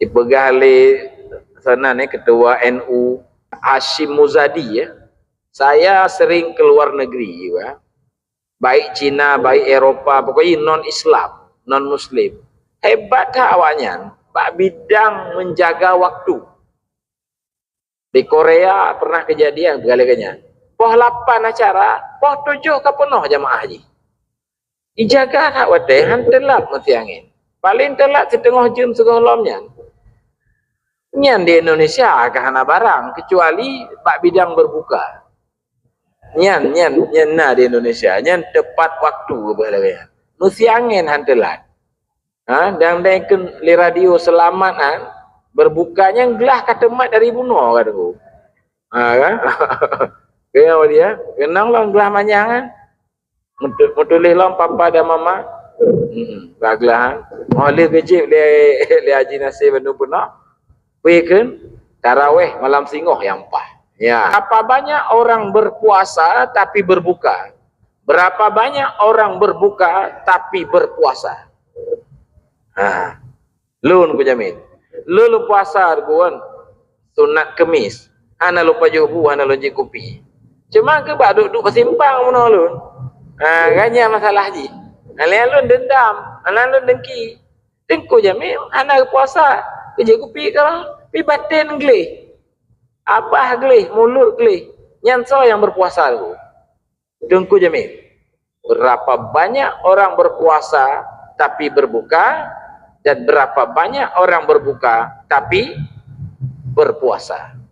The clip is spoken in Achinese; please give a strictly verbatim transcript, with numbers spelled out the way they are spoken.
Dipeugah lé sana ni ketua N U, Hashim Muzadi, ya. Saya sering ke luar negeri, ya. Baik Cina, baik Eropa, pokoknya non-Islam, non-Muslim. Hebat that awaknyan bak bidang menjaga waktu. Di Korea pernah kejadian, peugah lagée nyan. Poh lapan acara, poh tujoh ka peunoh jamaah jih. Ijaga that watée, han teulat meusiangén. Paléng teulat siteungoh jeuem sigohlom nyan. Nyan di Indonesia ka hana barang, kecuali bak bidang berbuka. Nyan, nyan, nyan na di Indonesia. Nyan tepat waktu, peugah lagée nyan. Meusiangén han teulat. Ha, dan dai kheun lé radio seulamat nyan, berbuka nyan glah ka teumat dari bunoe, ka Teungku. Ha, kan? Keu dia, keunong lom glah manyang kan? Meutu-, meutuléh lom papa dan mama. Hmm, bak glah, ha. Oh, lheueh geujép lé, lé Haji Nasir bandum peunoh. Peue kheun? Taraweh malam singoh nyang paih. Ya. Berapa banyak orang berpuasa tapi berbuka? Berapa banyak orang berbuka tapi berpuasa? Ha. Lôn ku jamin. Lôn, lôn puasa, Teungku, kan? Sunat Kemis. Hana lôn pajoh bu, hana lôn jieb kupi. Cuma keu bak duek-duek bak simpang bunoe lôn. Ha, kan nyan masalah jih. Hana lôn dendam, hana lôn dengki. Teungku jamin hana puasa. Keu jieb kupi ka, tapi batén gleh. Babah gleh, mulut gleh. Nyan soe nyang berpuasa, Teungku? Teungku jamin. Berapa banyak orang berpuasa tapi berbuka, dan berapa banyak orang berbuka tapi berpuasa.